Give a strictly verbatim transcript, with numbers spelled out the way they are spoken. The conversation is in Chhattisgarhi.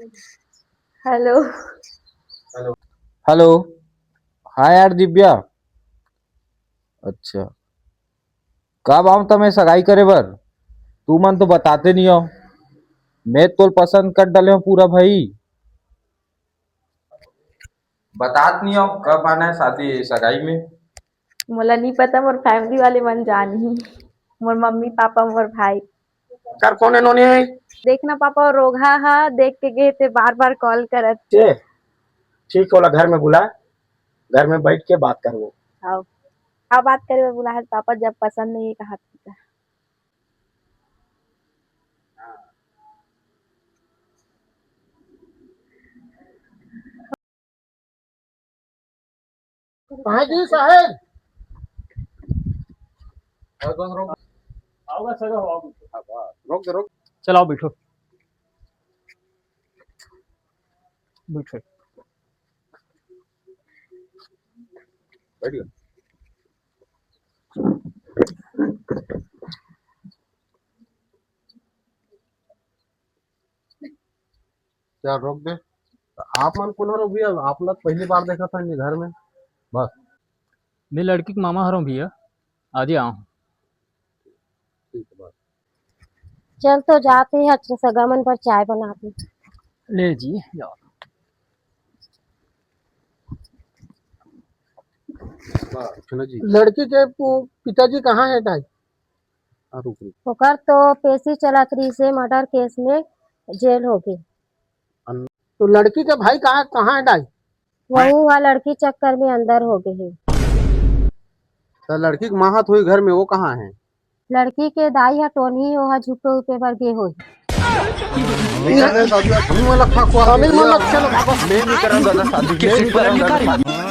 हेलो। हेलो। हाँ यार दिव्या। अच्छा, कब आऊं तमे सगाई करे बर? तुमन तो बताते नहीं हो। मैं तो पसंद कर डाले हूँ पूरा भाई। बतात नहीं हो कब आना है शादी सगाई में? मोला नहीं पता, मोर फैमिली वाले मन जानही, मोर मम्मी पापा, मोर भाई। कर कौन है नोनी? देखना पापा, वो रोगहा हा, देख के गए थे बार बार कॉल करत। ए, ठीक है, ओला घर में बुला, घर में बैठ के बात करबो। हाँ, का बात करे बर बुला है पापा, जब पसंद नहीं है कहा था। कहाँ जी साहेब? आओगा सर, आओ। रोक दे, रोक। चलाओ, बैठो। बैठो। बैठ गया। क्या रोक दे? आप मन कौन हो भैया? आप लोग पहली बार देखा था ये घर में। बस। मैं लड़की के मामा हरों भैया, आज ही आऊँ। ठीक है, बस। चल तो जाते हैं, अच्छा सगा मन पर चाय बनाते। ले जी, जाओ। वाह, सुनो जी। लड़की के पु-, पिताजी कहाँ है दाई? हाँ, रुक, रुक। ओकर तो पेशी चलत रहिस हे, मर्डर केस में जेल हो गे। अन- तो लड़की के भाई कहाँ, कहाँ है दाई? वहू हा लड़की चक्कर में अंदर हो गे हे। तो लड़की के माँ हा तो होही घर में, वो कहाँ है? लड़की के दाई हा टोनही, वो हा झुके उपे बर गे होही। अरे दादा, हम वाला खा को अभी वाला अच्छा लगा। मैं नहीं करूँगा ना शादी, मैं नहीं करूँगा ना शादी।